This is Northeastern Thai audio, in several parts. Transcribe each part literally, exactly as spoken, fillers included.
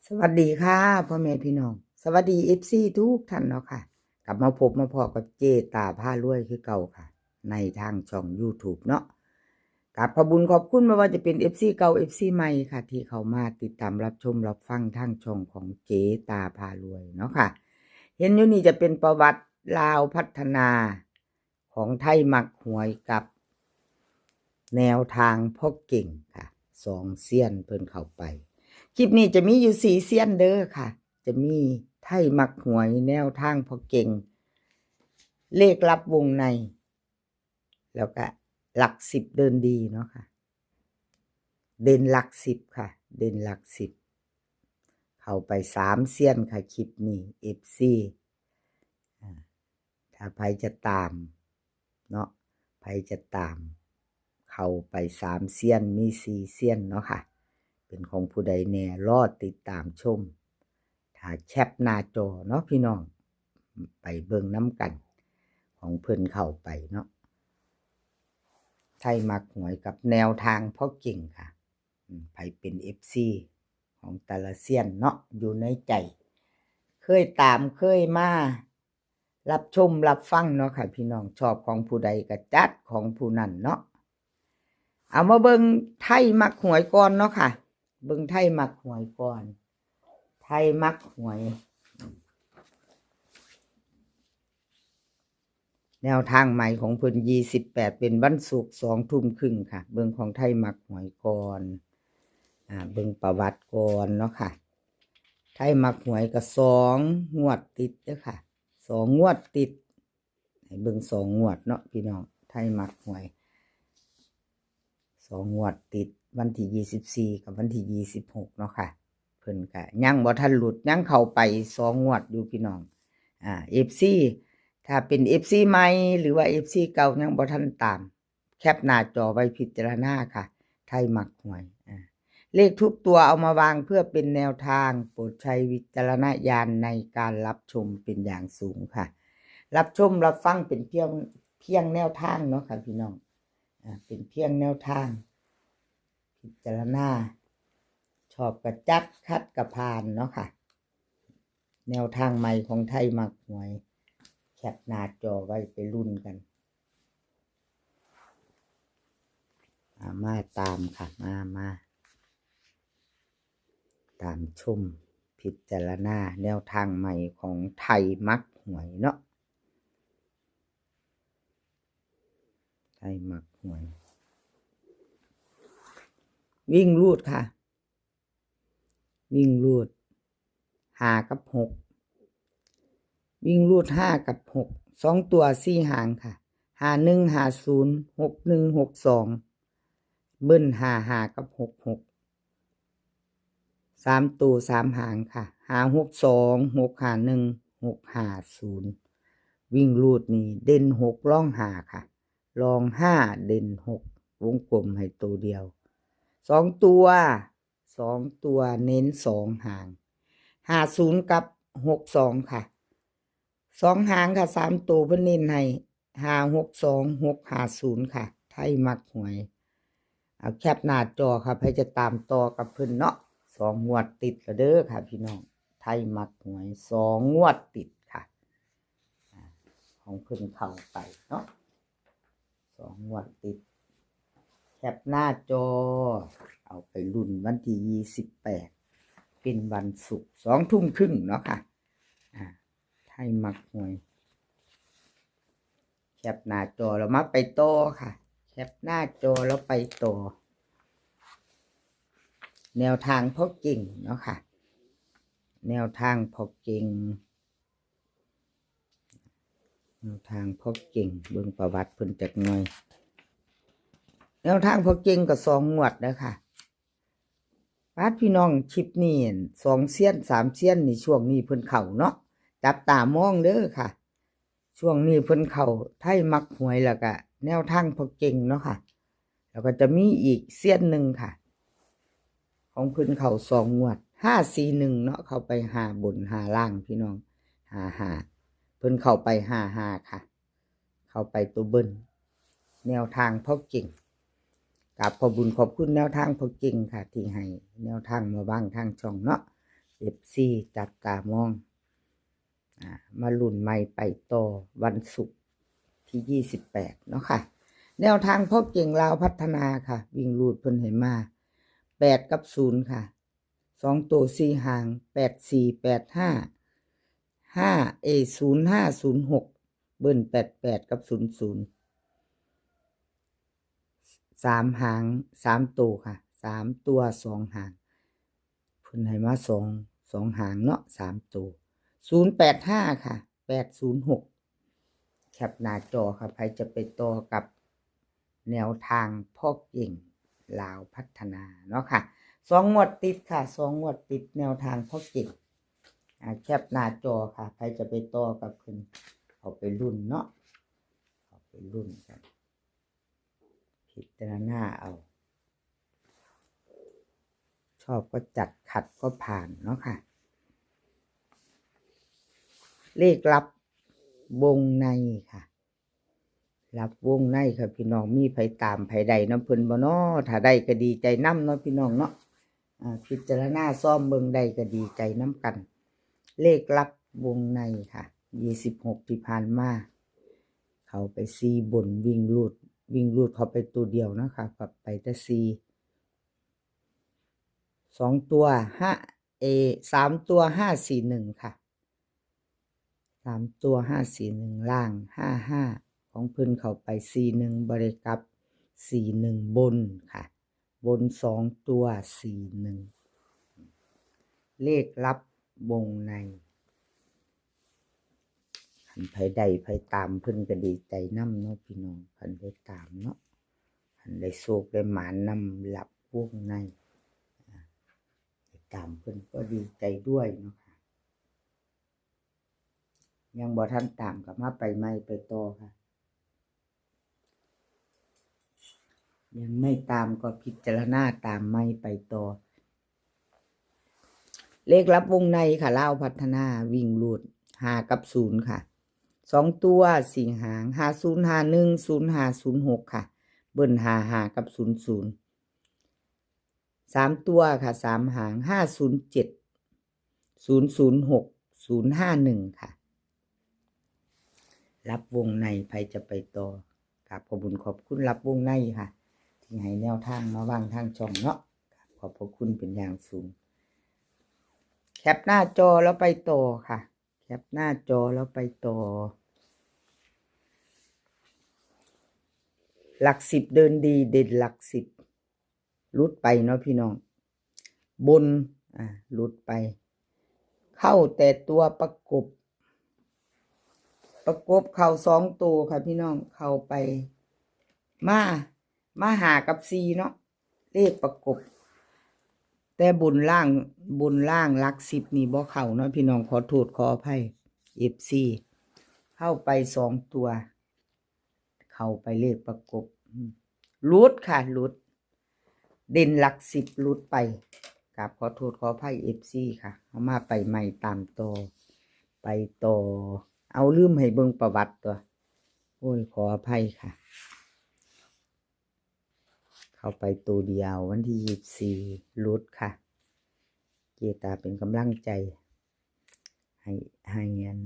สวัสดีค่ะ พ่อแม่พี่น้อง สวัสดี เอฟซี ทุกท่านเนาะค่ะ กลับมาพบมาพ้อกับเจตาพารวยคือเก่าค่ะ ในทางช่อง YouTube เนาะ กราบขอบบุญขอบคุณ ไม่ว่าจะเป็น เอฟซี เก่า เอฟซี ใหม่ค่ะ ที่เข้ามาติดตามรับชมรับฟังทางช่องของเจตาพารวยเนาะค่ะ เห็นอยู่นี่จะเป็นประวัติลาวพัฒนา ของไทยมักหวยกับแนวทางพ่อเก่งค่ะ สองเซียนเพิ่นเข้าไป คลิปนี้จะมีอยู่สี่เซียนเด้อค่ะ จะมีไทยมักหวย แนวทางพ่อเก่ง เลขลับวงใน แล้วก็หลักสิบเดินดีเนาะค่ะ เด่นหลักสิบค่ะ เด่นหลักสิบ เข้าไปสามเซียนค่ะ คลิปนี้ เอฟซี อ่า ถ้าไผจะตามเนาะ ไผจะตาม เข้าไปสามเซียน มีสี่เซียนเนาะค่ะ เป็นของผู้ใดแน่ รอติดตามชม ถ้าแคปหน้าจอเนาะพี่น้อง ไปเบิ่งนำกัน ของเพิ่นเข้าไปเนาะ ไทยมักหวยกับแนวทางพ่อเก่งค่ะ อืม ไผเป็น เอฟซี ของแต่ละเซียนเนาะ อยู่ในใจ เคยตามเคยมา รับชมรับฟังเนาะค่ะ พี่น้อง ชอบของผู้ใดก็จัดของผู้นั้นเนาะ เอามาเบิ่งไทยมักหวยก่อนเนาะค่ะ เบิ่งไทยมักหวยก่อน ไทยมักหวย แนวทางใหม่ของเพิ่น ยี่สิบแปด เป็นวันศุกร์ สองทุ่มครึ่งค่ะ เบิ่งของไทยมักหวยก่อน อ่า เบิ่งประวัติก่อนเนาะค่ะ ไทยมักหวยก็สองงวดติดเด้อค่ะ สองงวดติด ให้เบิ่งสองงวดเนาะพี่น้อง ไทยมักหวย สองงวดติด วันที่ยี่สิบสี่ กับวันที่ยี่สิบหกเนาะค่ะ เพิ่นก็ยังบ่ทันหลุด ยังเข้าไปสองงวดอยู่พี่น้อง อ่า เอฟซี ถ้าเป็น เอฟซี ใหม่ หรือว่า เอฟซี เก่ายังบ่ทันตาม แคปหน้าจอไว้พิจารณาค่ะ ไทยมักหวย อ่า เลขทุกตัวเอามาวางเพื่อเป็นแนวทาง โปรดใช้วิจารณญาณในการรับชมเป็นอย่างสูงค่ะ รับชมรับฟังเป็นเพียง เพียงแนวทางเนาะค่ะพี่น้อง อ่า เป็นเพียงแนวทาง พิจารณา ชอบกะจัด ขัดกะผ่านเนาะค่ะ แนวทางใหม่ของไทยมักหวย แคปหน้าจอไว้ไปลุ้นกัน อ่า มาตามค่ะ มา มา ตามชมพิจารณาแนวทางใหม่ของไทยมักหวยเนาะ ไทยมักหวย วิ่งรูดค่ะ วิ่งรูด ห้า กับ หก วิ่งรูด ห้า กับ หก สองตัวสี่หางค่ะ ห้าหนึ่ง ห้าศูนย์ หกหนึ่ง หกสอง เบิ้ล ห้าห้า กับ หกหก สามตัวสามหางค่ะ ห้าหกสอง หกห้าหนึ่ง หกห้าศูนย์ วิ่งรูดนี่เด่นหก รองห้าค่ะ รองห้า เด่นหก วงกลมให้ตัวเดียว สองตัว สองตัวเน้นสองหาง ห้าศูนย์ กับ หกสอง ค่ะ สองหางค่ะ สามตัวเพิ่นเน้นให้ ห้าหกสอง หกห้าศูนย์ ค่ะ ไทยมักหวย เอาแคปหน้าจอค่ะ ไผจะตามต่อกับเพิ่นเนาะ สองงวดติดแล้วเด้อค่ะพี่น้อง ไทยมักหวย สองงวดติดค่ะ อ่า ของเพิ่นเข้าไปเนาะ สองงวดติด แคปหน้าจอ เอาไปลุ้นวันที่ยี่สิบแปด เป็นวันศุกร์ สองทุ่มครึ่งเนาะค่ะ อ่า ไทยมักหวย แคปหน้าจอแล้วมาไปต่อค่ะ แคปหน้าจอแล้วไปต่อ แนวทางพ่อเก่งเนาะค่ะ แนวทางพ่อเก่ง แนวทางพ่อเก่ง เบิ่งประวัติเพิ่นจักหน่อย แนวทางพ่อเก่งก็สองงวดแล้วค่ะ ปาดพี่น้อง คลิปนี้สองเซียนสามเซียนนี่ ช่วงนี้เพิ่นเข้าเนาะ จับตามองเด้อค่ะ ช่วงนี้เพิ่นเข้า ไทยมักหวย แล้วก็แนวทางพ่อเก่งเนาะค่ะ แล้วก็จะมีอีกเซียนหนึ่งค่ะ ของเพิ่นเข้าสองงวด ห้าสี่หนึ่ง เนาะ เข้าไปห้าบนห้าล่างพี่น้อง ห้าห้า เพิ่นเข้าไปห้าห้า ค่ะ เข้าไปตัวเบิ้ล แนวทางพ่อเก่ง กราบขอบบุญขอบคุณแนวทางพ่อเก่งค่ะ ที่ให้แนวทางมาวางทางช่องเนาะ เอฟซี จับตามอง อ่า มาลุ้นใหม่ไปต่อวันศุกร์ที่ยี่สิบแปดเนาะค่ะ แนวทางพ่อเก่งลาวพัฒนาค่ะ วิ่งรูดเพิ่นให้มา แปดกับศูนย์ค่ะ สองตัวสี่หาง แปดสี่ แปดห้า ห้า เอ ศูนย์ห้า ศูนย์หก เบิ้ลแปดแปดกับศูนย์ศูนย์ สามหาง สามตัวค่ะ สามตัวสองหาง เพิ่นให้มาสอง สองหางเนาะ สามตัว ศูนย์แปดห้าค่ะ แปดศูนย์หก แคปหน้าจอค่ะ ใครจะไปต่อกับแนวทางพ่อเก่งลาวพัฒนาเนาะค่ะ สองงวดติดค่ะ สองงวดติดแนวทางพ่อเก่ง อ่า แคปหน้าจอค่ะ ใครจะไปต่อกับเพิ่น เอาไปลุ้นเนาะ เอาไปลุ้นกัน พิจารณาเอา ชอบก็จัด ขัดก็ผ่านเนาะค่ะ เลขลับวงในค่ะ ลับวงในค่ะพี่น้อง มีไผตามไผได้นำเพิ่นบ่น้อ ถ้าได้ก็ดีใจนำเนาะพี่น้องเนาะ อ่า พิจารณาซ่อมเบิ่ง ได้ก็ดีใจนำกัน เลขลับวงในค่ะ ยี่สิบหก ที่ผ่านมา เข้าไปสี่บน วิ่งรูด วิ่งรูดเข้าไปตัวเดียวนะคะ กลับไปแต่สี่ สองตัว ห้า เอ สามตัว ห้าสี่หนึ่งค่ะ สามตัว ห้าสี่หนึ่ง ล่าง ห้าห้า ของเพิ่นเข้าไป สี่หนึ่ง บ่ได้กลับ สี่หนึ่ง บนค่ะ บนสองตัว สี่หนึ่ง เลขลับวงใน คันไผได้ไผตามเพิ่นก็ดีใจนำเนาะพี่น้อง คันได้ตามเนาะ คันได้โชคได้หมานนำลับวงใน อ่า ได้ตามเพิ่นก็ดีใจด้วยเนาะค่ะ ยังบ่ทันตามก็มาไปใหม่ไปต่อค่ะ ยังไม่ตามก็พิจารณาตามใหม่ไปต่อ เลขลับวงในค่ะ ลาวพัฒนา วิ่งรูด ห้ากับศูนย์ค่ะ สองตัว สี่หาง ห้าศูนย์ห้าหนึ่ง ศูนย์ห้าศูนย์หกค่ะ เบิ้ล ห้าห้า กับ ศูนย์ศูนย์ สามตัวค่ะ สามหาง ห้าศูนย์เจ็ด ศูนย์ศูนย์หก ศูนย์ห้าหนึ่งค่ะ ลับวงใน ไผจะไปต่อ กราบขอบบุญขอบคุณลับวงในค่ะ ที่ให้แนวทางมาวางทางช่องเนาะ กราบขอบพระคุณเป็นอย่างสูง แคปหน้าจอแล้วไปต่อค่ะ แคปหน้าจอแล้วไปต่อ หลักสิบเดินดี เด่นหลักสิบ หลุดไปเนาะพี่น้อง บน อ่า หลุดไป เข้าแต่ตัวประกบ ประกบเข้าสองตัวค่ะพี่น้อง เข้าไป มา มา ห้ากับสี่เนาะ เลขประกบ แต่บนล่าง บนล่างหลักสิบนี่บ่เข้าเนาะพี่น้อง ขอโทษขออภัย เอฟซี เข้าไปสองตัว เข้าไปเลขประกบ อืม หลุดค่ะ หลุด เด่นหลักสิบหลุดไป กราบขอโทษขออภัย เอฟซี ค่ะ เอามาไปใหม่ตามต่อ ไปต่อ เอาลืมให้เบิ่งประวัติตัว โอ้ย ขออภัยค่ะ เข้าไปตัวเดียว วันที่ยี่สิบสี่ หลุดค่ะ เจตาเป็นกำลังใจ ให้ ให้อัน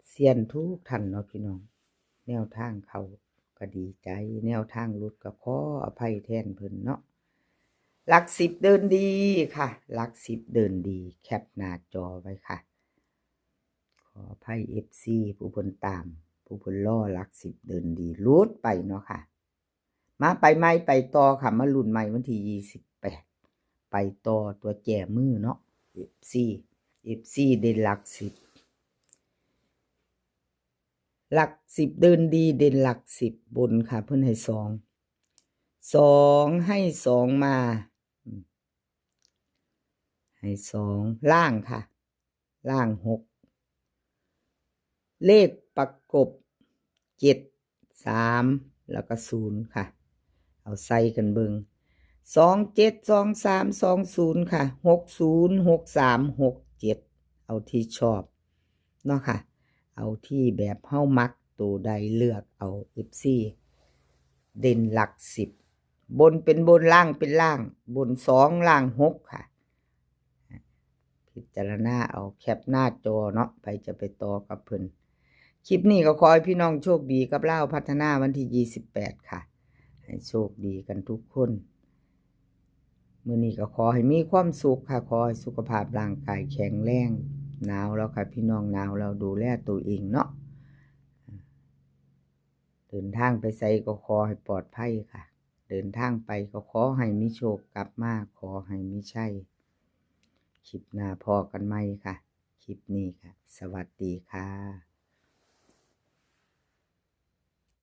เซียนทุกท่านเนาะพี่น้อง แนวทางเข้าก็ดีใจ แนวทางหลุดก็ขออภัยแทนเพิ่นเนาะ หลักสิบเดินดีค่ะ หลักสิบเดินดี แคปหน้าจอไว้ค่ะ ขออภัย เอฟซี ผู้เพิ่นตาม ผู้เพิ่นรอหลักสิบเดินดี หลุดไปเนาะค่ะ มาไปใหม่ไปต่อค่ะ มาลุ้นใหม่วันที่ยี่สิบแปด ไปต่อตัวแจมือเนาะ เอฟซี เอฟซี เด่นหลักสิบ หลักสิบเดินดี เด่นหลักสิบบนค่ะ เพิ่นให้สอง สอง ให้สองมา อืม ให้สอง ล่างค่ะ ล่างหก เลขประกบ เจ็ด สาม แล้วก็ศูนย์ค่ะ เอาใส่กันเบิ่ง สองเจ็ด สองสาม สองศูนย์ค่ะ หกศูนย์ หกสาม หกเจ็ด เอาที่ชอบเนาะค่ะ เอาที่แบบเฮามักตัวใดเลือกเอา เอฟซี เด่นหลักสิบ บนเป็นบน ล่างเป็นล่าง บนสอง ล่างหกค่ะ พิ จารณาเอา แคปหน้าจอเนาะ ไผจะไปต่อกับเพิ่น คลิปนี้ก็ขอให้พี่น้องโชคดีกับลาวพัฒนาวันที่ยี่สิบแปดค่ะ ให้โชคดีกันทุกคน มื้อนี้ก็ขอให้มีความสุขค่ะ ขอให้สุขภาพร่างกายแข็งแรง หนาวแล้วค่ะพี่น้อง หนาวแล้ว ดูแลตัวเองเนาะ เดินทางไปไสก็ขอให้ปลอดภัยค่ะ เดินทางไปก็ขอให้มีโชค กลับมาขอให้มีชัย คลิปหน้าพ้อกันใหม่ค่ะ คลิปนี้ค่ะ สวัสดีค่ะ